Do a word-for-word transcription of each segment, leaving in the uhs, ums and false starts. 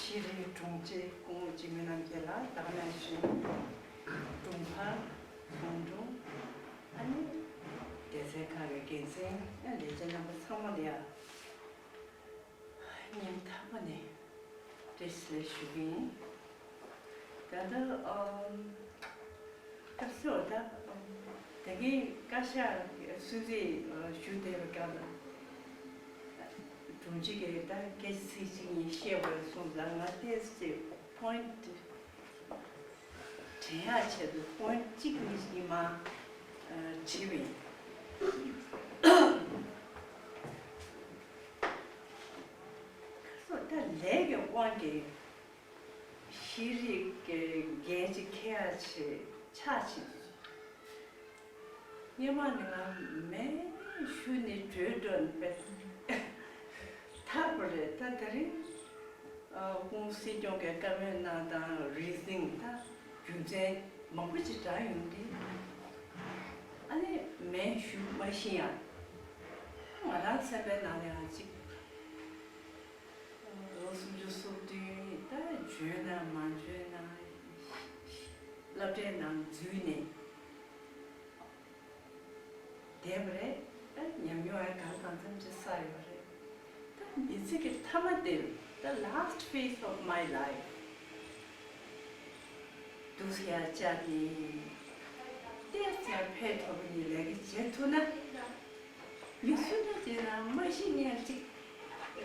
ཤེས་རིག་དྲུང་ཆེ་སྐུ་ངོ་འཇིགས་མེད་རྣམ་རྒྱལ་ལགས། ད་ག་ནང་བཞིན་དྲུང་འཕར། ཚོང་དྲུང་། ཨ་ནི་སྡེ་ཚན་ཁག་གི་འགན་འཛིན། ཨ་ལས་བྱེད་རྣམ་པ་ཚང་མ་ལ་ཡ་སྙིང་ཐག་པ་ནས་བཀྲ་ཤིས་བདེ་ལེགས་ཞུ་གི་ཡིན། ད་ལྟ་ཨམ། སྐབས་སུ་ད་ད་གིན་བཀའ་ཤག་གི་སུད་སི་ཞུ་བསྡད་པའི་སྐབས་ལ་དྲུང་ཆེ་གིས་ད་སྐད་ཆ་ཚིག་གཅིག་གཉིས་བཤད་པར་གསུངས་ཙང་ང་ཏོག་ཙམ་པོ་ཡིན་ཊི་དྲན་ཡག་ཆེད་དུ་པོ་ཡིན་ཊི་གཅིག་གཉིས་ཤིག་མར་བྲིས་པ་ཡིན། ཁ་སང་ད་ལས་ཀྱི་དབང་གིས་ཤེས་རིག་གི་འགན་ཅིག་འཁྱེར་ཡག་ཆེད་ཆགས་ཕྱིན། སྔོན་མ་ནས་ང་མེ་ཤུ་ནས་བྲོས་འགྲོ་ནས་པས་ཐར་པ་རེད། ད་དེ་རིང་ཨ་ཁོང་སྲིད་སྐྱོང་གིས་བཀའ་མོལ་གནང་སྟངས་རི་ཛིན་ད་རྒྱུ་མཚན་མང་པོ་ཅིག་དྲངས་ཡོང་དུས། ཨ་ནི་མེ་ཤུ་མ་ཤི་ཡང་ང་རང་སེམས་པའི་ནང་ལ་ཡང་ཅིག་ལོ་སུམ་ཅུ་སོ་བདུན་ད་འཇོན་ན་མ་འཇོན་ན་སློབ་གྲྭའི་ནང་འཛུལ་ནས་བསྡད་པ་རེད། ད་ཉམས་མྱོང་ཡང་གང་གང་འཚམ་ཅིག་བསགས་ཡོད་རེད། ད་མི་ཚེ་གི་མཐའ་མ་དེར། the last phase of my life། འདུག་སེ་ཡར་བཅར་ནས་ཏོག་ཙམ་ཕེབས་ཐུབ་པ་ཡིན་ལས་ཀ་བྱེད་ཐུབ་ན། མི་སུ་འདྲ་བྱས་ན་མ་གཞི་ནས་ཅིག་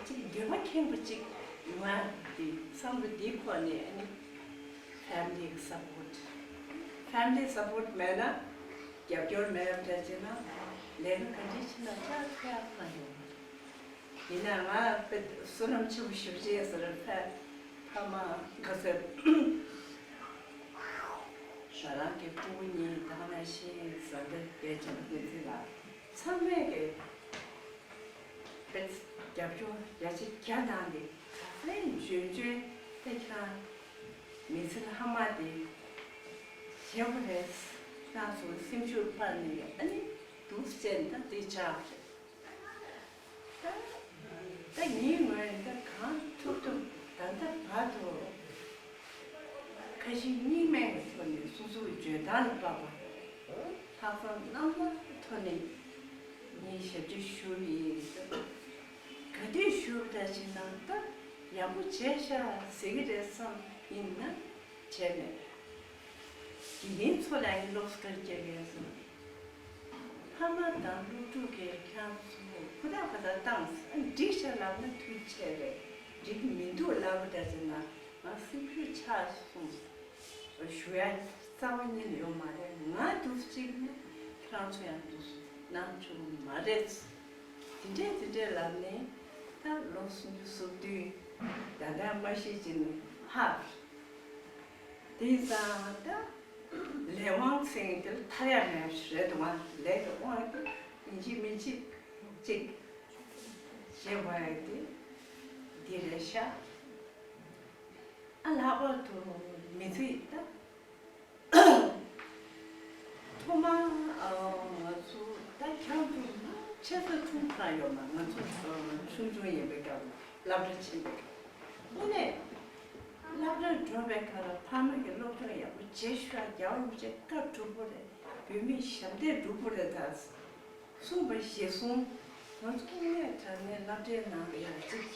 ཅིག་འདོད་པ་ཁེངས་པ་ཅིག་ཡོང་ཡ་དེ་བསམ་བློ་འདི་འཁོར་ནས། ཨ་ནི་ཕེ་མི་ལི་གི་སབ་པོར་ཊི། ཕེ་མི་ལི་སབ་པོར་ཊི་མེད་ན། རྒྱབ་སྐྱོར་མེད་པ་འདྲ་བྱས་ན་ལས་ཀ་ག་འདྲ་བྱས་ན་ཅག་ཐུབ་ཡག་གང་ཡོད་མ་རེད། ཡིན་ནའང་ང་དཔེ་བསོད་ནམས་ཆེན་པོ་ཞེ་པོ་ཅིག་ཡིན་ཟེར། ཕ་ཕ་མ་ག་ཚོད་ང་རང་གི་སྤུ་གུ་གཉིས་ད་ག་ནང་བཞིན་བཟའ་ཟླ་རྒྱལ་ཆེན་པོ་བསྟན་འཛིན་ལགས་ཚང་མས་ཀྱི་དཔེ་རྒྱབ་སྐྱོར་རྒྱ་ཆེ་རྒྱ་གནང་སྟེ། ད་དཔེ་འཇོན་འཇོན་དཔེ་ཁྱེད་རང་མི་ཚེ་ལྷག་མ་དེ་བྱེད་དགོས་རེད་གནང་སོང་། སེམས་ཤུགས་སྤར་ནས། ཨ་ནི་འདུག་སེ་བྱས་ནས་ད་འདི་ཆགས་པ་རེད། ད་ངའི་ངོས་ནས་ད་གང་ཐུབ་ཐུབ་ད་ལྟ་བར་དུ་ཁ་ཞེ་གཉིས་མེད་ཀྱི་ཐོག་ནས་སོ་སོའི་འཇོན་ཐང་ལ་དཔག་པ། ལྷག་བསམ་རྣམ་དག་གི་ཐོག་ནས་ངས་ཞབས་ཕྱི་ཞུ་ཡི། ག་དུས་ཞུ་བ་འདྲ་བྱས་ན་ད་ཡག་པོ་བྱས་ཤག་ཟེར་གྱི་རེད་བསམ། ཡིན་ན་བྱས་མེད། དགེ་རྒན་ཚོ་ལ་ཡང་སློབ་གསོ་ག་རེ་སྐྱེལ་གི་ཡོད་ཟེར་ན། ཕ་མ་དང་སློབ་ཕྲུག་གིས་ཁྱེད་རང་ཚོ་ཧུར་ཐག་ཧུར་ཐག་བཏང་ཟེར། འགྲིག་ཤག་ལབ་ན་ཐུགས་རྗེ་ཆེ་རེད། འགྲིག་མི་འདུག་ལབ་པ་འདྲ་བྱས་ན་ང་སེམས་ཤུགས་ཆག་སོང་། ཞུ་ཡ་རྩ་བ་ཉིད་ནས་ཡོད་མ་རེད། ང་འདུག་གཅིག་ནི་ཁྱེད་རང་ཚོ་ཡང་འདུག་གནང་བཅུག་མ་རེད། དེ་འདྲས་དེ་འདྲས་ལབ་ནས་ད་ལོ་སུམ་ཅུ་སོ་བདུན་ད་ལྟ་མ་ཤི་ཅིག་ནི་ཧ། དེང་སང་ད་ལས་དབང་ཟེར་མཁན་དེ་ལ་ཐར་ཡ་མེད་པ་ཞིག་རེད་འདུག་ག་ལས་ཀྱི་དབང་དེ་ཡིན་གཅིག་མིན་གཅིག་ཅིག་ ཞེས་པ་ཡང་དེ་འདི་རེད་ཤག་ཨ་ལྷག་པར་དུ་མི་ཚེ་ད། ཐོག་མར་ང་ཚོ་ད་ཁྱང་ཐུབ་ན་ཆེ་ས་ཆུང་ས་ཡོད་མ། ང་ཚོ་ཆུང་ཆུང་ཡིན་པའི་སྐབས་ལ་སློབ་གྲྭ་ཕྱིན་པའི་སྐབས་དངོས་གནས་སློབ་གྲྭ་འགྲོ་བའི་ཁ་ལ་ཕ་མ་གིས་སློབ་སྦྱོང་ཡག་པོ་བྱེད་ཤོག་རྒྱལ་བ་རིན་པོ་ཆེ་བཀའ་སྒྲུབ་པོ་རེད། བོད་མི་ཞབས་འདེགས་སྒྲུབ་པོ་རེད་ད་གསུངས་པ་གཞིར་བཟུང་ང་ཚོ་དངོས་གནས་དྲང་གནས་སློབ་གྲྭའི་ནང་ལ་ཡང་གཅིག་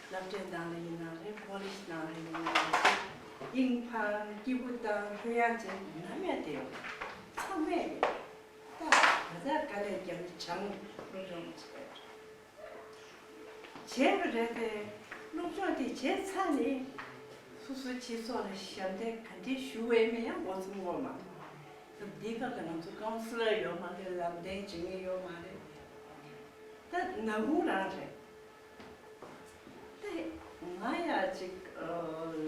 སློབ་གྲྭའི་ནང་ལ་ཡིན་ན་རེད། ཀོ་ལེཇ་ནང་ལ་ཡིན་ན་རེད། དབྱིངས་འཕར་སྐྱིད་པོ་དང་ལྷོད་ཡངས་ཅན་ནམ་ཡང་བསྡད་ཡོད་ཚང་མས་ད་ག་ཚ་དཀའ་ལས་བརྒྱབ་ནས་སྦྱངས་སློབ་སྦྱོང་བྱས་བྱས་པ་རེད་དེ། སློབ་སྦྱོང་དེ་བྱས་ཚར་ནས་སོ་སོའི་སྤྱི་ཚོགས་ལ་ཞབས་འདེགས་ག་འདྲས་ཞུ་འོས་མིན་ཡང་མགོ་ཚོམ་འོང་མ། སྐབས་འདིའི་སྐབས་ལ་ང་ཚོ་ཀའུན་སི་ལར་ཡོད་མ་རེད། ལམ་སྟོན་བྱེད་མཁན་ཡོད་མ་རེད། ད་ནག་ཁུང་རང་རེད། ད་ང་ཡ་ཅིག་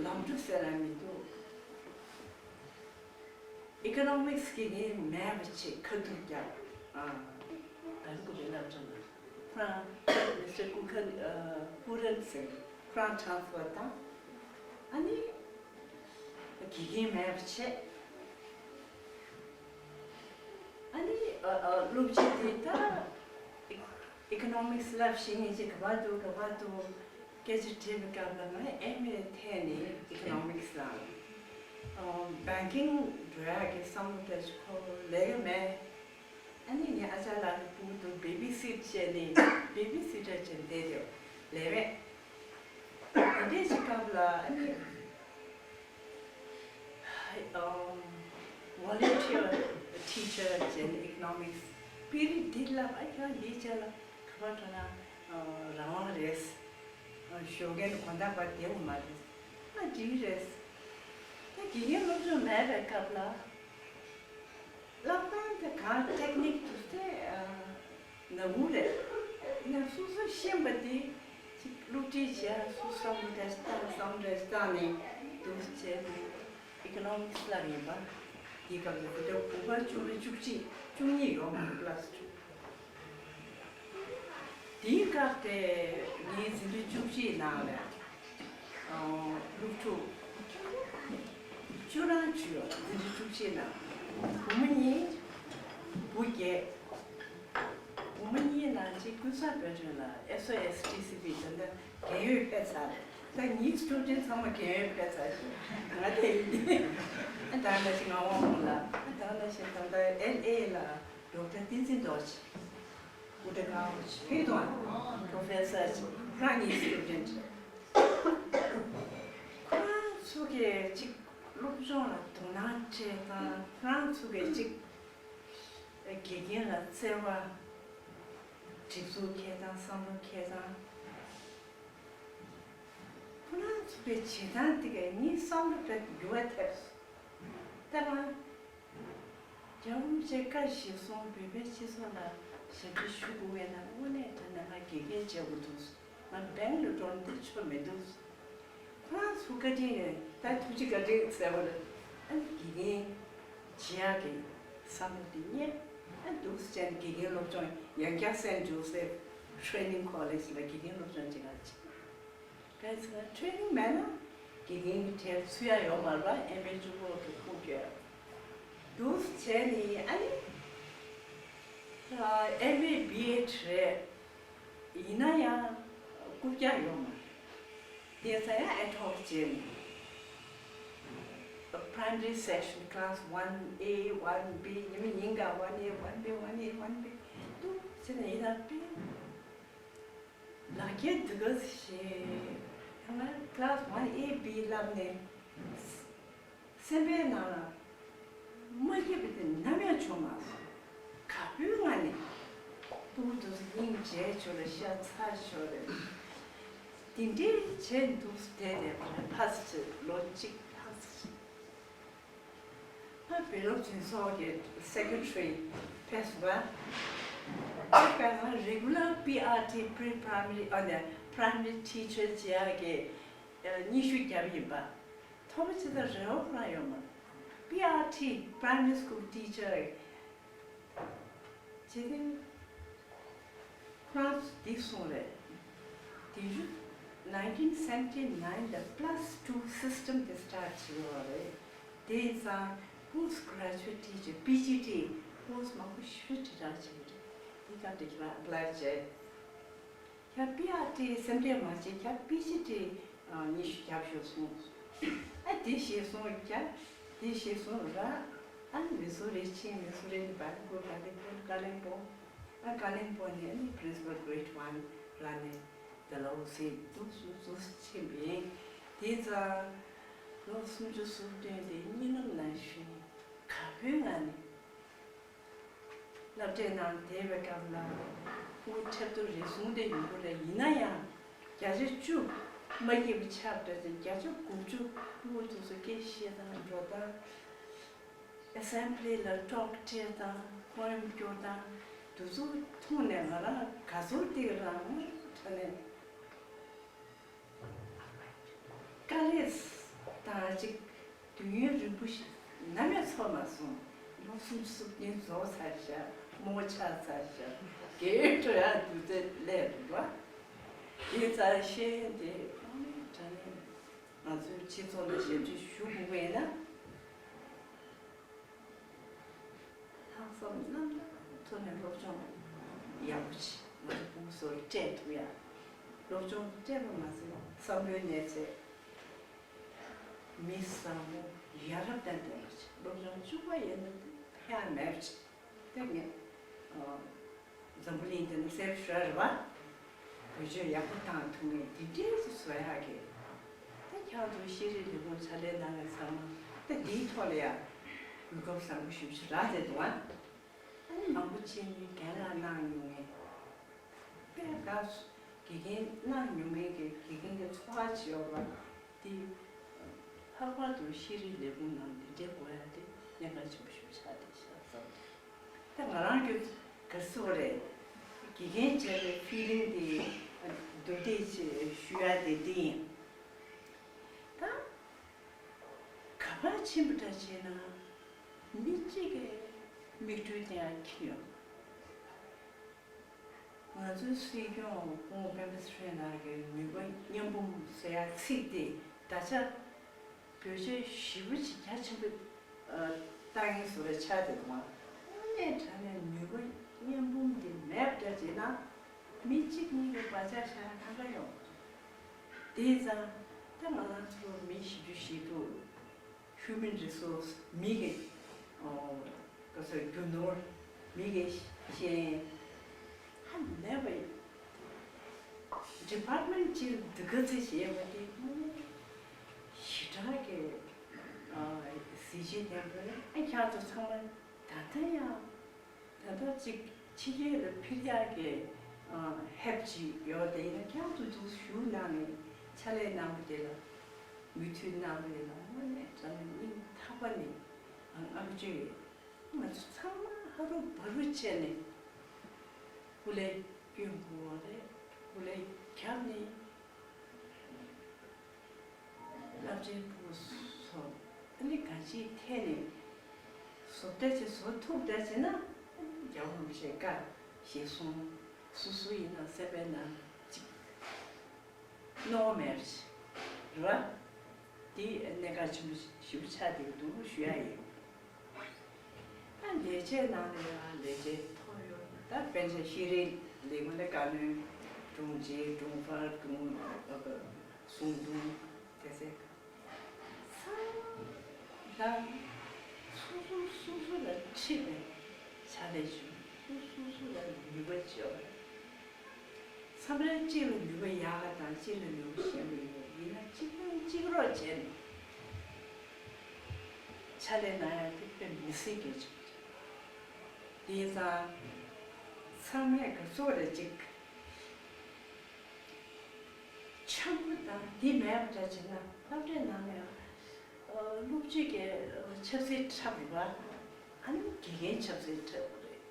ལམ་འགྲོ་ཟེར་ཡ་མི་འདུག་ཨི་ཀོ་ནོ་མིག་སི་དགེ་རྒན་མེད་པ་བྱས་ཁ་ཐུག་རྒྱབ། ཨ། ད་རུ་ཀུ་བེ་ལབ་ཙམ་ལ་ཁོ་རང་མི་སི་ཊར་ཀུ་ཁན་ཨ་ཀུ་རན་ཟེར་ཁོ་རང་ཊ་རན་སི་ཕར་བཏང་། ཨ་ནི་དགེ་རྒན་མེད་པ་བྱས། ཨ་ནི་ཨ་ཨ་སློབ་སྤྱི་དེ་ད་ཨི་ཀོ་ནོ་མིག་སི་བསླབ་ཤེས་མཁན་ཅིག་ག་པར་འདུག་ག་པར་འདུག་སྐད་ཆ་དྲིས་པའི་སྐབས་ལ་ང་ཨེམ་ཨེ་འཐེན་ནས་ཨི་ཀོ་ནོ་མིག་སི་ལ་ཨ་བེང་ཀིང་འགྲོ་ཡག་གི་བསམ་བློ་བཏང་ཅིག་ཁོ་ལས་ཀ་མེད། ཨ་ནི་ངའི་ཨ་ཅག་ལགས་ཀྱི་སྤུ་གུ་དེ་བེ་བི་སིཊ་བྱས་ནས་བེ་བི་སི་ཊར་བྱས་བསྡད་དེ་ལས་མེད། དེ་འདྲའི་ཅིག་སྐབས་ལ་ཨ་ནི། ཨམ། Volunteer teacher བྱས་ནས་ཨི་ཀོ་ནོ་མིག་སི་དཔེ་རིས་འདི་བསླབ། ཨ་ཁྱོད་འདི་བྱས་ལ་ག་པར་འགྲོ་ན་རང་དབང་རེད། ཞོགས་ཀས་དགོང་དག་བར་བསྡད་དགོས་མ་རེད། ཨ་འགྲིག་རེད། ད་དགེ་རྒན་སློབ་སྦྱོང་མེད་པའི་སྐབས་ལ། བསླབ་སྟངས་དེ་གང་ཊེག་ནིག་དུ་སྟེ་ནག་ཁུང་རེད། ཡང་སོ་སོ་ཤེས་པ་དེ་ཅིག་སློབ་ཁྲིད་བྱས་སོ་སོ་བསམ་བློ་འདྲ་ཞིག་བཏང་བསམ་འདྲ་ཞིག་བཏང་ནས་འདུག་བྱས་ནས་ཨི་ཀོ་ནོ་མིག་སི་བསླབ་ཡིན་པ། དེའི་སྐབས་ལ་དེ་འདྲ་བུ་ག་བཅུ་དྲུག་བཅུ་གཅིག་བཅུ་གཉིས་ཡོད་མ་རེད། ཀི་ལ་སི་བཅུ། དེའི་སྐབས་དེ་ངའི་འཛིན་གྲྭ་བཅུ་གཅིག་ནང་ལ་སློབ་ཕྲུག་བཅུ་རང་བཅུ་ཡོད། འཛིན་གྲྭ་བཅུ་གཅིག་ནང་བུ་མོ་གཉིས་བུ་བརྒྱད། བུ་མོ་གཉིས་ནང་གཅིག་ཀུན་བཟང་དཔལ་སྒྲོན་ལགས་ཨེས་ཨོ་ཨེས་ཊི་སི་བི་དེ་འདྲ་རྒན་ཡོལ་ཕེབས་ཚར་རེད། ད་ངའི་སི་ཊུ་ཌེན་ཊི་ཚང་མ་རྒན་ཡོལ་ཕེབས་ཚར་རེད། ང་དེ་ཡིན། ཨ་ད་ནང་བཞིན་ངག་དབང་དབང་ལགས། ཨ་ད་ནང་བཞིན་ད་ལྟ་ཨེལ་ཨེ་ལ་ཌོག་ཊར་བསྟན་འཛིན་རྡོ་རྗེ། སྐུ་ཕྲེང་ཁག་ཆེ་དང་པྲོ་ཕེ་སར་ཁོ་རང་གཉིས་སི་ཊུ་ཌེན་ཊི་རེད། ཁོ་རང་ཚོ་གིས་ཅིག་སློབ་སྦྱོང་ལ་དོ་སྣང་སྤྲད་དང་ཁོ་རང་ཚོ་གིས་ཅིག་དགེ་རྒན་ལ་བརྩེ་བ། སྒྲིག་འཛུགས་འཁྱེར་སྟངས་བསམ་བློ་འཁྱེར་སྟངས། ཁོ་རང་ཚོ་གི་བྱེད་སྟངས་དེ་གས་ངའི་བསམ་བློ་དཔེ་འགྱུར་བ་ཐེབས་སོང་། ད་ང་རྒྱལ་བ་རིན་པོ་ཆེའི་བཀའ་གཞིར་བཟུང་བོད་པའི་སྤྱི་ཚོགས་ལ་ཞབས་ཕྱི་ཞུ་དགོས་པས་ན་དངོས་གནས་དྲང་གནས་ང་དགེ་རྒན་བྱེད་དགོས་འདུག་ང་བེང་ལ་འགྲོ་ན་འདི་ཆོ་མི་འདུག་ཁོ་རང་ཚོ་བཀའ་དྲིན་རེད། ད་ཐུགས་རྗེ་བཀའ་དྲིན་ཟེར་བ་རེད། ཨ་ནི་དགེ་རྒན་བྱེད་ཡག་གི་བསམ་བློ་དེ་རྙེད། ཨ་འདུག་སེ་བྱས་ནས་དགེ་རྒན་སློབ་སྦྱོང་ཡང་བསྐྱར་སེན་ཇོ་སེབ་ཊི་རེ་ནིང་ཀོ་ལེཇ་ལ་དགེ་རྒན་སློབ་སྦྱོང་བྱེད་ག་ཕྱིན། གང་ཟེར་ན་ཊི་རེ་ནིང་མེད་ན་དགེ་རྒན་གྱི་གྲལ་ཚུད་ཡག་ཡོད་མ་རེད་པ། ཨེམ་ཨེ་བཅུ་དགུ་གི་ཁུག་ཀྱོག་འདུག་སེ་བྱས་ནས་ཨ་ནི་ཨེམ་ཨེ་བི་ཨེཌ་རེད། ཡིན་ན་ཡང་རྐུབ་བཀྱག་ཡོད་མ་རེད། དེ་ཚོ་ཡང་ཨེཌ་ཧོག་བྱས་ནས། Primary session, class one A, one B ཉི་མ་ཉིན་གང་one A, one B, one A, one B འདུག་བྱས་ནས་ཡིན་ན་དཔེ་ལག་འཁྱེར་འདི་ག་ཞེས་ཡང་ན་class one A, B བསླབ་ནས། སེམས་པའི་ནང་ལ་མ་སྐྱིད་པ་དེ་ནམ་ཡང་བྱུང་མ་སོང་། དགའ་པོའི་ངང་ནས་སྤུ་གུ་དེ་ཚོ་སྙིང་རྗེ་ཆོག་ལ་ཤ་ཚ་ཆོག་རེད། དེ་འདྲའི་བྱས་འདུག་བསྡད་བསྡད་པ་རེད། ཕ་ཚ་ཆེ་ལོ་གཅིག་ཕ་ཚ་ཆེ། ང་བོད་སློབ་འཛིན་ཚོགས་ཀྱི་སེ་ཀེ་རེ་ཊི་རི་ཕེབས་པ། ད་ང་རེ་གུ་ལར་པི་ཨར་ཊི་པི་རི་པ་རའི་མ་རི་ཨ་ནི་པི་རའི་མ་རི་ཊི་ཆར་བྱེད་ཡག་གི་སྙན་ཞུ་བརྒྱབ་ཡིན་པ། ཐོག་མ་ཇི་ལྟར་རེ་བ་ཁོ་རང་ཡོད་མ་རེད། པི་ཨར་ཊི་Primary School Teacher བྱེད་དུས། ཁོ་རང་ཚོ་འདི་གསུངས་རེད། དེང་དུས་nineteen seventy nine ལ་plus two system དེ་start བྱས་ཡོད་རེད། དེ་ཡིན་ཙང་post graduate teacher P G T post མང་པོ་ཞེ་པོ་དྲིལ་བསྒྲགས་བྱས་ཡོད་རེད། དེ་སྐབས་དེ་ཁྱེད་རང་apply བྱས། ཁྱེད་P R T སེམས་ཁྲལ་མ་བྱེད། ཁྱེད P G T ཉི་ཤུ་རྒྱབ་ཤོག་གསུངས། ཨ་དེ་ཞེས་གསུངས། ཁྱེད་དེ་ཞེས་གསུངས་ར། ཨ་མི་སུ་རེ་ཕྱིན། མི་སུ་རེ་ནི་བར་སྐོར་ག་ལེ་སྐོར་ཀ་ལེན་པོ། ཨ་ཀ་ལེན་པོ་ནས་ཨ་ནི་principal grade one ར་ནས་དེ་ལ་འོ་སེ་འདུག་སུ་སུ་ཕྱིན་པ་ཡིན། དེ་ཙང་ལོ་སུམ་ཅུ་སོ་བདུན་དེ་གཉིས་ནམ་ནང་བཞིན་ག་བོའི་ངང་ནས་སློབ་གྲྭའི་ནང་བསྡད་པའི་སྐབས་ལ་ཕྲུ་གུ་ཁྲེབ་ཏོ་རེ་ཟུང་དེ་ཡོང་གི་རེད། ཡིན་ན་ཡང་བརྒྱ་ཆ་བཅུ་མ་སྐྱིད་པ་ཆགས་འདྲ་ཅིག་བརྒྱ་ཆ་དགུ་བཅུ་ཕྲུ་གུ་དེ་ཚོ་སྐད་བཤད་སྟངས་འགྲོ་སྟངས། Assembly ལ་talk སྤྲད་སྟངས། poem སྐྱོར་སྟངས་དེ་ཚོ་མཐོང་ནས་ང་རང་དགའ་ཚོར་དེ་རང་དྲན་ནས་དཀའ་ལས་དང་ཅིག་དུས་ཡུན་རིང་པོ་ཞིག་ནམ་ཡང་ཚོར་མ་སོང་། ལོ་སུམ་ཅུ་སོ་བདུན་རྫོགས་ཚར་ཤག་རྨོ་ཆགས་ཚར་ཤག་རྒས་ཡོལ་འགྲོ་ཡག་དུས་ཚོད་སླེབས་འདུག་པ། དེ་ཙང་ཤེས་ཡོན་དེ་དངོས་གནས་དྲང་གནས་ང་ཚོའི་སྤྱི་ཚོགས་ལ་ཞབས་ཕྱི་ཞུ་དགོས་པ་ཡིན་ན། ལྷག་བསམ་རྣམ་དག་ཐོག་ནས་སློབ་སྦྱོང་ཡག་པོ་བྱེད། ང་ཚོ་ཕྲུ་གུ་ཚོར་སྤྲད་ཐུབ་ཡག་སློབ་སྦྱོང་སྤྲད་པ་མ་ཟད་བསམ་བློའི་གནས་ཚད་མི་བཟང་པོ་ཡ་རབས་དང་ལྡན་པ་བྱེད། སློབ་སྦྱོང་བཅུ་པ་ཡིན་ན་དེ་ཕན་མེད་པ་བྱེད། དེ་ངས་འཛམ་བུ་གླིང་འདི་ན་གསལ་པོ་ཞེ་དྲག་རེད་པ། བེད་སྤྱོད་ཡག་པོ་བཏང་ཐུབ་མཁན་འདི་འདྲས་སུ་བཟོ་ཡག་གི། ད་ཁྱེད་ཚོ་ཤེས་རིག་ལས་ཁུངས་ཕྱག་ལས་གནང་མཁན་ཚང་མ་ད་འདིའི་ཐོག་ལ་ཡང་གོ་སྐབས་བཟང་པོ་ཞེ་པོ་ཅིག་རག་བསྡད་འདུག་ཨ། ཨ་ནི་མང་པོ་ཅིག་ནི་རྒན་ལགས་གནང་མྱོང་མཁན། དཔེ་དགའ་སོང་། དགེ་རྒན་གནང་མྱོང་མཁན་གྱི་དགེ་རྒན་གྱི་ཚོགས་པ་ཅིག་ཡོད་པ་དེ། ལྷག་པར་དུ་ཤེས་རིག་ལས་ཁུངས་ནང་འདི་འདྲའི་དགོས་ཡ་དེ་གནད་འགག་ཆེན་པོ་ཞིག་ཆགས་བསྡད་ཤག་བསམ། ད་ང་རང་གི་ག་རེ་ཟེར་དགོས་རེད། དགེ་རྒན་བྱས་པའི་ཕི་ལིང་དེ་བསྡུར་དེ་ཞུ་ཡ་དེ་འདི་ཡིན། ད་ག་པར་ཕྱིན་པ་འདྲ་བྱས་ན་མི་གཅིག་གིས་མིག་འཕྲུལ་བསྟན་ཡ་ཁྱེར་ཡོང་། ང་ཚོའི་སྲིད་སྐྱོང་སྐུ་ངོ་སྤེན་པ་ཚེ་རིང་ལགས་ཀྱིས་ནུས་པ་མཉམ་སྤུངས་ཟེར་ཡ་ཚིག་དེ་ད་ཆ་བེད་སྤྱོད་ཞེ་པོ་ཅིག་རྒྱ་ཆེན་པོ་ཨ་བཏང་མཁན་བཟོ་འདྲ་ཆགས་བསྡད་འདུག་ཨ། དངོས་གནས་དྲང་གནས་ནུས་པ་མཉམ་སྤུངས་དེ་མེད་པ་འདྲ་བྱས་ན་མི་གཅིག་གཉིས་ཀྱིས་བག་ཆགས་བཞག་ཡ་གང་ག་ཡོང་། དེ་ཙང་ད་ང་རང་ཚོ་མི་བཞི་བཅུ་ཞེ་དྲུག Human resource མི་གི་ཨོ་ག་ཚོད་རྒྱུ་ནོར། མི་གི་ཤེས་ཡོན་ཧ་ལས་པ་ཡིན། Department གཅིག་འདི་ག་ཚོད་བྱས་པ་དེ་ཞེ་དྲག་གི་ཨ་གཟི་བརྗིད་ལྡན་པ་རེད། ཨ་ཁྱེད་ཚོ་ཚང་མ་ད་ལྟ་ཡང་། ད་ལྟ་ཅིག་ཕྱི་རྒྱལ་ལ་ཕེབས་ཡག་གི་ཨ་ཧེབ་ཅིག་ཡོད་དེ་ཡིན་ན་ཁྱེད་ཚོ་འདུག་བཞུགས་གནང་ནས་ཕྱག་ལས་གནང་བ་དེ་ལ་མོས་མཐུན་གནང་བ་དེ་ལ་དངོས་གནས་དྲང་གནས་སྙིང་ཐག་པ་ནས་བསྔགས་བརྗོད་ཡོད། ང་ཚོ་ཚང་མ་ཧ་རུ་བ་རུ་བྱས་ནས་སྐུ་ལས་བསྐྱོན་དགོས་པ་རེད། སྐུ་ལས་བརྒྱབ་ནས། རླབས་ཆེན་ཕྲུ་གུ་ཚོ་ཨ་ནི་གང་ཅིའི་ཐད་ནས་བཟོ་ལྟ་ཅིག་བཟོ་ཐུབ་བསྡད་ཅེ་ན། རྒྱལ་བ་རིན་པོ་ཆེའི་བཀའ་གཞིར་བཟུང་སོ་སོ་ཡིན་ན་སེམས་པའི་ནང་ཅིག་མནོ་བ་མེད་རེད་བ། འདི་གནད་འགག་ཆེན་པོ་ཞེ་པོ་ཆགས་བསྡད་འདུག་ཞུ་ཡ་ཡིན། ད་ལས་བྱེད་ནང་ལ་ཡང་ལས་བྱེད་མཐོ་ཡོད། ད་དཔེར་ན་ཤེས་རིག་ལས་ཁུངས་ལ་བཀའ་བློན། དྲུང་ཆེ། དྲུང་འཕར། དྲུང་ཨ་ཟུང་དྲུང་། དེ་ཚོ་ཚང་མ་ལ་སོ་སོ་སོ་སོ་ལ་ཁྲིད་པའི་ཕྱག་ལས་བྱུང་། སོ་སོ་སོ་ལ་ནུས་པ་བྱེད་པ། མཚམས་རེ་གཅིག་ལ་ནུས་པ་ཡག་ག་དང་གཅིག་ལ་ནུས་པ་ཞན་པ་ཡོད། ཡིན་ན་གཅིག་དང་གཅིག་རོགས་བྱས་ནས་ཕྱག་ལས་གནང་ཡ་དེ་དཔེ་མི་སྲིད་གལ་ཆེན་པོ་རེད། དེ་ཡིན་ཙང་ཚང་མས་ག་ཚོད་རེ་གཅིག་འཆམ་པོ་དང་འདི་མེད་པ་འདྲ་བྱས་ན་སློབ་གྲྭའི་ནང་ལ་ཡང་སློབ་སྤྱི་གི་ཆབ་སྲིད་འཁྲབ་རེད་པ། ཨ་ནི་དགེ་རྒན་ཆབ་སྲིད་འཁྲབ་རེད།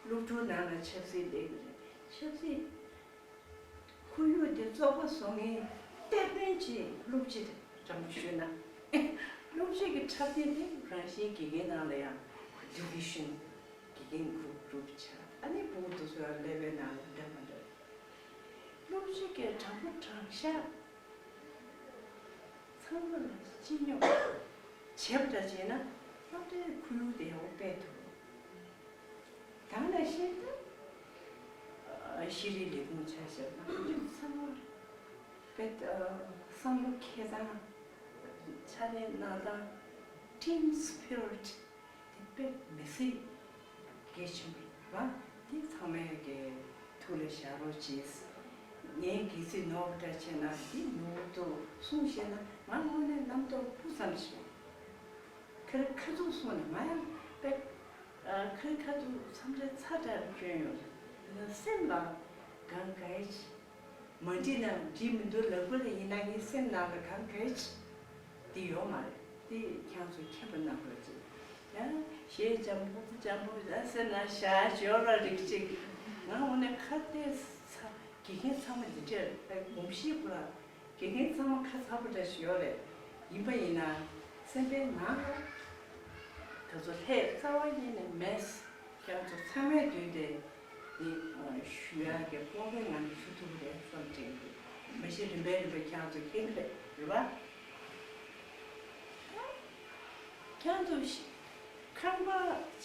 སློབ་ཕྲུག་ནང་ལ་ཆབ་སྲིད་ལས་ཀྱི་རེད། ཆབ་སྲིད་ཁོར་ཡུག་འདི་བཙོག་པ་བཟོ་མཁན་གཏེ་དཔོན་གྱི་སློབ་སྤྱི་རེད། དྲང་པོ་ཞུས་ན། སློབ་སྤྱི་གི་འཁྲབ་སྟོན་དེ་རང་བཞིན་དགེ་རྒན་ནང་ལ་ཡང་division དགེ་རྒན་group group ཆགས། ཨ་ནི་ཕྲུ་གུ་དེ་ཚོ་ཡང་ཀླད་པའི་ནང་ལ་འདྲ་མི་འདྲ། ཆོས་ཀྱི་དྲང་པོ་དྲང་བཞག་ཚང་མ་ལ་སྤྱི་སྙོམས་བྱེད་པ་འདྲ་བྱས་ན་སློབ་གྲྭའི་ཁོར་ཡུག་དེ་ཡག་པོ་སྤེལ་ཐུབ། ད་ནང་བཞིན་དུ་ཤེས་རིག་ལས་ཁུངས་ཆ་བཞག་ན་ཚང་མ་དཔེ་བསམ་བློ་འཁྱེར་སྟངས་ཕྱག་ལས་གནང་སྟངས་team spirit དེ་དཔེ་མི་སྲིད་གལ་ཆེན་པོ་རེད་བ། དེ་ཚང་མས་ཀྱི་ཐུགས་ལ་བཞག་རོགས་གྱིས། ངའི་གལ་སྲིད་ནོར་བ་འདྲ་བྱས་ན་དེ་ནོར་དུ་གསུངས་བཤད་ན་ང་དངོས་གནས་རྣམ་རྟོག་སྤུ་ཙམ་ཞིག་ཁ་རི་ཁ་ཐུག་སོང་ནས་ང་ཡང་དཔེ་ཁ་རི་ཁ་ཐུག་མཚམས་རེ་ཚ་དྲགས་སྐྱོན་ཡོད་རེད། སེམས་ལ་གང་ག་ཡེ་ཆེ། མ་འགྲིག་ན་འགྲིག་མི་འདུག་ལབ་དགོས་རེད། ཡིན་ན་ངའི་སེམས་ནང་ལ་གང་ག་ཡེ་ཆེ་འདི་ཡོད་མ་རེད། དེ་ཁྱེད་ཚོ་མཁྱེན་པ་གནང་རོགས་གྱིས། ཡང་གཞས་འཇམ་པོ་འཇམ་པོ་ཡང་སེམས་ནང་བཞག་འབྱོར་བ་རིགས་གཅིག་ང་འོ་ནས་ཁ་གཏད་ཚ་དགེ་རྒན་ཚང་མ་འདི་འདྲས་དགོངས་གཞི་པོ་ར། དགེ་རྒན་ཚང་མ་ཁ་ཚ་པོ་འདྲ་ཞིག་ཡོད་རེད། ཡིན་པ་ཡིན་ན་སེམས་པའི་ནང་ལ་ད་ཚོ་ལྷས་རྩ་བ་ཉིད་ནས་མེད། ཁྱེད་ཚོ་ཚང་མའི་མདུན་དེ་འདི་ཞུ་ཡག་གི་སྤོབས་པའི་ངང་ནས་ཞུ་ཐུབ་ཀྱི་རེད་བསམ་དྲན་གྱི། མ་གཞི་རིམ་པས་རིམ་པས་ཁྱེད་ཚོ་མཁྱེན་གྱི་རེད་རེད་བ། ཁྱེད་ཚོ་ཤི་ཁང་པ་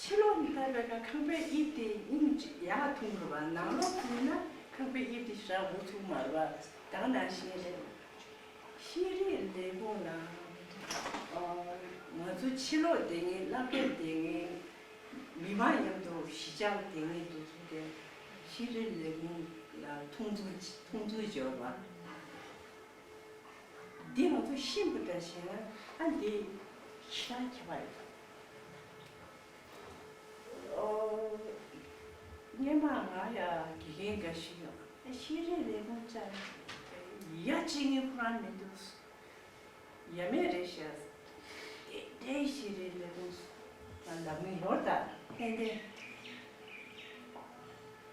ཕྱི་ལོགས་ནས་བལྟས་པའི་ཁང་པའི་དབྱིབས་དེ་སྙིང་ཅིག་ཡག་མཐོང་གི་རེད་བ། ནང་ལོགས་ཟིན་ན་ཁང་པའི་དབྱིབས་དེ་ཞེ་དྲག་འོ་ཚུགས་མ་རེད་བ། ད་ག་ནང་བཞིན་རེད། ཤེས་རིག་ལས་ཁུངས་ལ་ང་ཚོ་ཕྱི་ལོགས་བསྡད་མཁན་སློབ་གྲྭར་བསྡད་མཁན་མི་མང་མཉམ་དུ་གཞིས་ཆགས་བསྡད་མཁན་དེ་ཚོ་གིས་ཤེས་རིག་ལས་ཁུངས་ལ་མཐོང་ཚུལ་མཐོང་ཚུལ་འབྱོར་བ། འདི་ང་ཚོ་ཤེས་པ་འདྲ་བྱས་ན་ཨ་འདི་ཤི་ཐང་ཁྱད་པར་ཡོད། ཨོ། སྔོན་མ་ང་ཡ་དགེ་རྒན་འགའ་ཞིག་ཡོང་ཨ་ཤེས་རིག་ལས་ཁུངས་བཅར་ཡ་གཅིག་ངའི་ཁོ་རང་མི་འདུག་ཡ་མེད་རེད་ཤག་དེ་དེ་ཤེས་རིག་ལས་ཁུངས་ལ་མི་ཡོད་ད་ཏན་ཏན།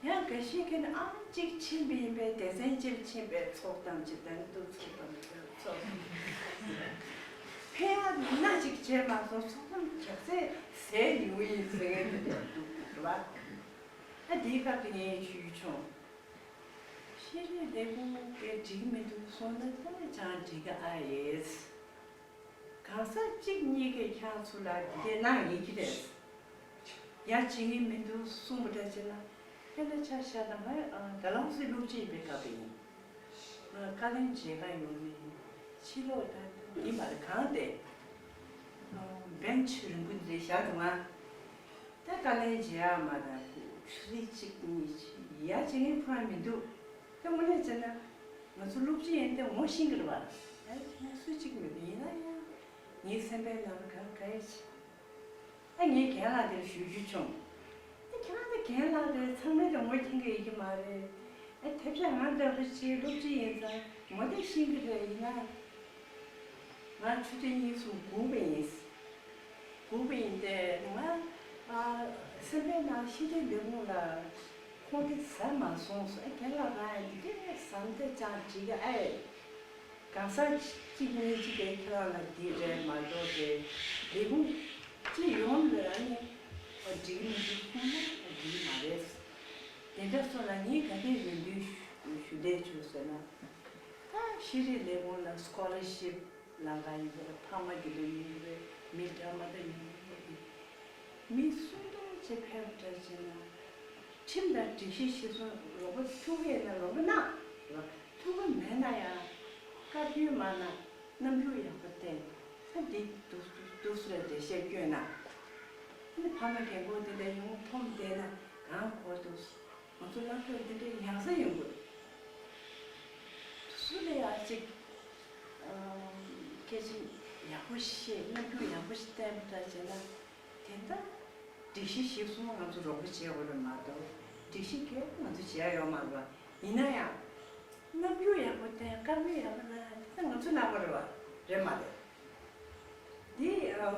ཡང་འགའ་ཞིག་གིས་ནི་ཨང་གཅིག་ཕྱིན་པ་ཡིན་པས་སྡེ་ཚན་གཅིག་ཕྱིན་པས་ཚོགས་གཏམ་ཅིག་དང་འདུག་ཚོགས་གཏམ་ཚོགས་གཏམ་ཕན་ཡང་སྣ་གཅིག་བྱས་མ་སོང་། ཚོགས་གཏམ་རྒྱག་ཚད་ཟས་ཉུང་ཡིན་ཟེར་མཁན་དེ་འདྲ་འདུག་རེད་བ། ཨ་འདིའི་སྐབས་དེ་ངས་ཞུས་བྱུང་། ཤེས་རིག་ལས་ཁུངས་དེ་འགྲིག་མི་འདུག་སོང་ན་ད་ཅང་འགྲིག་གི་ཨ་ཡེས། གང་ཟག་གཅིག་གཉིས་ཀས་ཁྱེད་ཚོ་ལ་འདི་འདྲས་གནང་ཡིན་གྱི་རེད། ཡ་བྱེད་ཀྱི་མི་འདུག་གསུངས་པ་འདྲ་བྱས་ན། དཔེར་ན་ཆ་བཞག་ན་ང་ད་ལམ་སེ་སློབ་སྤྱི་ཡིན་པའི་སྐབས་དེ་ཡིན། ང་བཀའ་བློན་མཇལ་ཁ་ཡོང་ནས་ཕྱི་ལོགས་ད་ཡིན་པ་ལ་གང་དེ། བེན་ཆི་རིང་པོ་འདི་བཞག་འདུག་ང་། ད་བཀའ་བློན་མཇལ་ཡག་མ་དང་ཆུ་ཚོད་གཅིག་གཉིས་ཡ་བྱེད་ཀྱི་ཁོ་རང་མི་འདུག་ད་དངོས་གནས་བྱས་ན་ང་ཚོ་སློབ་སྤྱི་ཡིན་ཏེ་ངོ་ཤེས་ཀྱི་རེད་བ། ཨ་ནི་སུ་གཅིག་མི་འདུག་ཡིན་ན་ཡང་ངའི་སེམས་པའི་ནང་ལ་གང་ག་ཡེ་ཆེ། ཨ་ངའི་རྒན་ལགས་དེར་ཞུ་རྒྱུ་བྱུང་། ཨ་ཁྱེད་རང་ཚོ་རྒན་ལགས་དེར་ཚང་མས་ཀྱང་ངོ་མཁྱེན་གྱི་ཡོད་ཀྱི་མ་རེད། ཨ་ཐབས་ཤེས་ང་འདྲ་པོ་ཅིག་སློབ་སྤྱི་ཡིན་ཙང་ངོ་དེ་ཤེས་ཀྱི་རེད། ཡིན་ན་ང་ཆུ་ཚོད་གཉིས་གསུམ་སྒུག་པ་ཡིན། སྒུག་པ་ཡིན་ཏེ་ང་ཨ་སེམས་པའི་ནང་ཤེས་ལྡན་མི་ངོ་ལ་ཁོང་དེ་ཟ་མ་སོང་སོང་ཨ་རྒན་ལགས་རང་ཡང་འདི་འདྲས་ཟམ་དེ་ཅང་བྲིས་ཀྱི་ཨེ། གང་ཟག་གཅིག་གཉིས་གཅིག་གིས་ཁྱེད་རང་ལ་འདི་རེད་མ་གཏོགས་དེ་ལས་ཁུངས་སྤྱི་ཡོངས་ལ་ཨ་ནི་འགྲིག་མི་འདུག་ཁོང་ལ་འགྲིག་མ་རེད། དེ་འདྲ་སོང་ལ་ངས་ག་དེ་རེ་འདུན་ཞུ་འདོད་བྱུང་ཟེར་ན། ད་ཤེས་རིག་ལས་ཁུངས་ལ་སྐོ་ལར་ཤིབ་ལང་ཀ་ཡིན་པ་ལ་ཕ་མ་དགེ་ལུགས་ཡིན་པ་རེད། མི་འདྲ་མ་འདྲ་ཡིན་པ་རེད། མི་སུམ་སྟོང་ཅིག་ཕེབས་འདྲ་བྱས་ན། ཁྲིམས་དང་སྒྲིག་གཞི་གཞིར་བཟུང་རོགས་པ་ཐུག་གི་ཡོད་ན་རོགས་པ་གནང་། ཐུག་གི་མེད་ན་ཡང་བཀའ་བཀྱོན་མ་གནང་། རྣམ་འགྱུར་ཡག་པོ་བསྟན། ཨ་འདི་འདུག་འདུག་སེ་འགྲེལ་བཤད་བསྐྱོན་ན། ཨ་ནི་ཕ་མ་རྒན་གོག་དེ་འདྲ་ཡོང་མཐོང་བསྡད་ན་གང་གོ་འདུག་ང་ཚོ་སློབ་གྲོགས་འདི་འདྲའི་ཡང་སེ་ཡོང་དགོས། སུ་ལ་ཡང་ཅིག་སྐད་ཆ་ཡག་པོ་བཤད། རྣམ་འགྱུར་ཡག་པོ་ཞིག་བསྟན་པ་འདྲ་བྱས་ན། དེ་འདྲ་སྒྲིག་གཞི་གཞིར་བཟུང་ང་ཚོ་རོགས་པ་བྱེད་དགོས་རེད་མ་གཏོགས་སྒྲིག་གཞི་གས་ང་ཚོ་བྱེད་ཡ་ཡོད་མ་རེད་པ། ཡིན་ན་ཡང་རྣམ་འགྱུར་ཡག་པོ་བསྟན། བཀའ་མོལ་ཡག་པོ་གནང་ཡ་དེ་ད་ང་ཚོ་གནང་དགོས་རེད་པ། རེད་མ་རེད། འདི་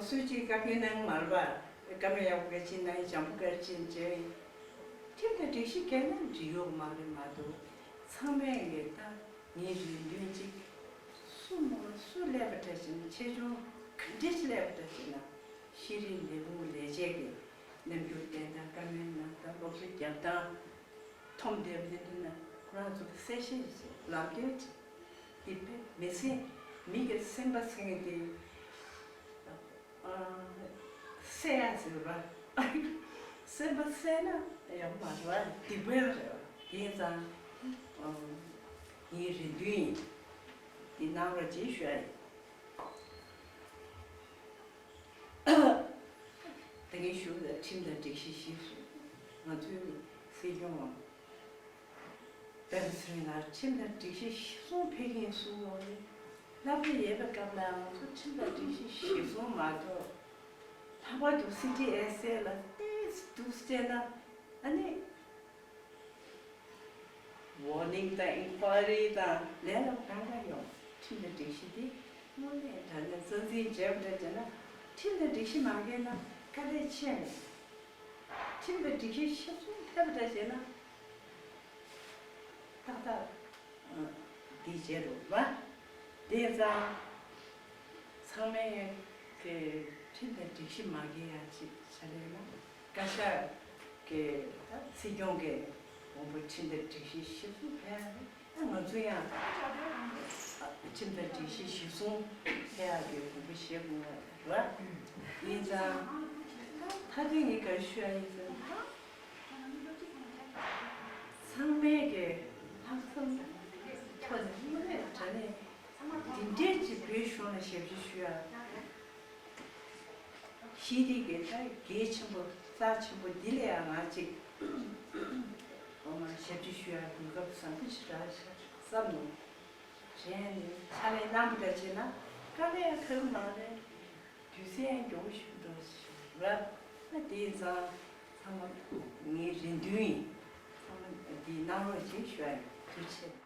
སུས་ཅིག་བཀའ་བཀྱོན་གནང་མ་རེད་པ། བཀའ་མོལ་ཡག་པོ་ག་ཅིག་གནང་ཡ། བྱམས་པོ་ག་ཅིག་མཇལ་ཡིན། ཁྲིམས་དང་སྒྲིག་གཞི་འགལ་ན་འགྲིག་ཡོད་མ་རེད་མ་གཏོགས་ཚང་མས་ངས་ད་ངའི་རེ་འདུན་ཅིག་སུ་མོ་སུ་སླེབས་པ་འདྲ་བྱས་ན་ཆེ་ཆུང་ག་འདྲ་ཞིག་སླེབས་པ་འདྲ་བྱས་ན་ཤེས་རིག་ལས་ཁུངས་ལས་བྱེད་ཀྱི་རྣམ་འགྱུར་བསྟན་སྟངས། བཀའ་མོལ་གནང་སྟངས། སློབ་གསོ་རྒྱག་སྟངས། མཐོང་བསྡད་པ་དེ་འདྲ་ན་ ང་ཚོ་གསལ་བཤད་ལམ་སྟོན་དེ་དཔེ་མི་སྲིད། མི་གི་སེམས་པ་ཟེར་མཁན་དེ་གསལ་ཡག་ཟེར་བ། སེམས་པ་གསལ་ན་ཡག་པོ་མ་རེད་བ། སྡིག་པ་ཡང་རེད་བ། དེ་ཡིན་ཙང་ངའི་རེ་འདུན་ཡིན། འདི་གནང་རོགས་གྱིས་ཞུ་ཡ་ཡིན། ད་གིན་ཞུ་ཁྲིམས་དང་སྒྲིག་གཞི་གཞིར་བཟུང་། ང་ཚོའི་སྲིད་སྐྱོང་བོད་པའི་ཚོ་ལ་ཁྲིམས་དང་སྒྲིག་གཞི་གཞིར་བཟུང་ཕེབས་མཁན་སུ་ཡོང་རེད། སློབ་གྲྭ་ཡོད་པའི་སྐབས་ལ་ང་ཚོ་ཁྲིམས་དང་སྒྲིག་གཞི་གཞིར་བཟུང་མ་གཏོགས། ལྷག་པར་དུ་སི་ཊི་ཨེས་ཨེལ་ལ་ཏོག་ཙམ་འདུག་སེ་བྱས་ན། ཨ་ནི། ཝར་ནིང་དང་ཨིན་ཀོ་ཡ་རི་དང་ལས་ལ་གང་ག་ཡོང་། ཁྲིམས་དང་སྒྲིག་གཞི་འདི་དངོས་གནས་དྲང་གནས་རྩ་འཛིན་བྱས་པ་འདྲ་བྱས་ན། ཁྲིམས་དང་སྒྲིག་གཞི་མ་འགལ་ན་དཀའ་ལས་ཆེ་མེད། ཁྲིམས་དང་སྒྲིག་གཞི་གཞིར་བཟུང་ཕེབས་པ་འདྲ་བྱས་ན་ཏག་ཏག་འདི་བྱས་འགྲོ་བ། དེ་ཙང་ཚང་མས་ཀྱི་ཁྲིམས་དང་སྒྲིག་གཞི་མ་འགལ་ཡ་ཅིག་བྱ་རེད་ན། བཀའ་ཤག་གི་ད་སྲིད་སྐྱོང་གི་དགོངས་པ་ཁྲིམས་དང་སྒྲིག་གཞི་གཞིར་བཟུང་ཕེབས་ཡ་རེད། ད་ང་ཚོ་ཡང་ཁྲིམས་དང་སྒྲིག་གཞི་གཞིར་བཟུང་ཕེབས་ཡ་གི་དགོངས་པ་བཞེས་དགོས་པ་རེད། ཡིན་ཙང་ད་ཐ་དད་ངས་ག་རེ་ཞུ་ཡ་ཡིན་ཟེར་ན། ཚང་མས་ཀྱི་ལྷག་བསམ་ཐོག་ནས་དངོས་གནས་དྲང་གནས་འདི་འདྲས་ཀྱི་བོད་གཞུང་ལ་ཞབས་ཕྱི་ཞུ་ཡ། ཤེས་རིག་གི་ད་གལ་ཆེན་པོ་རྩ་ཆེན་པོ་འདི་ལ་ཡང་ང་ཅིག་འོ་མ་ཞབས་ཕྱི་ཞུ་ཡ་གོ་སྐབས་བཟང་པོ་ཞིག་རག་ཤག་བསམ་ནས། གཞན་ནི་ཕྱག་ལས་གནང་བ་འདྲ་བྱས་ན་དཀའ་ལས་ཡང་ཁག་མ་རེད། དུས་ཚོད་ཡང་མགྱོགས་པོ་ཞིག་འགྲོ་ཞིག་རེད། ད་དེ་ཡིན་ཙང་ཚང་མ་ངའི་རེ་འདུན་ཡིན། ཚང་མ་འདི་གནང་རོགས་ཞེས་ཞུ་ཡ་ཡིན། ཐུགས་རྗེ་ཆེ།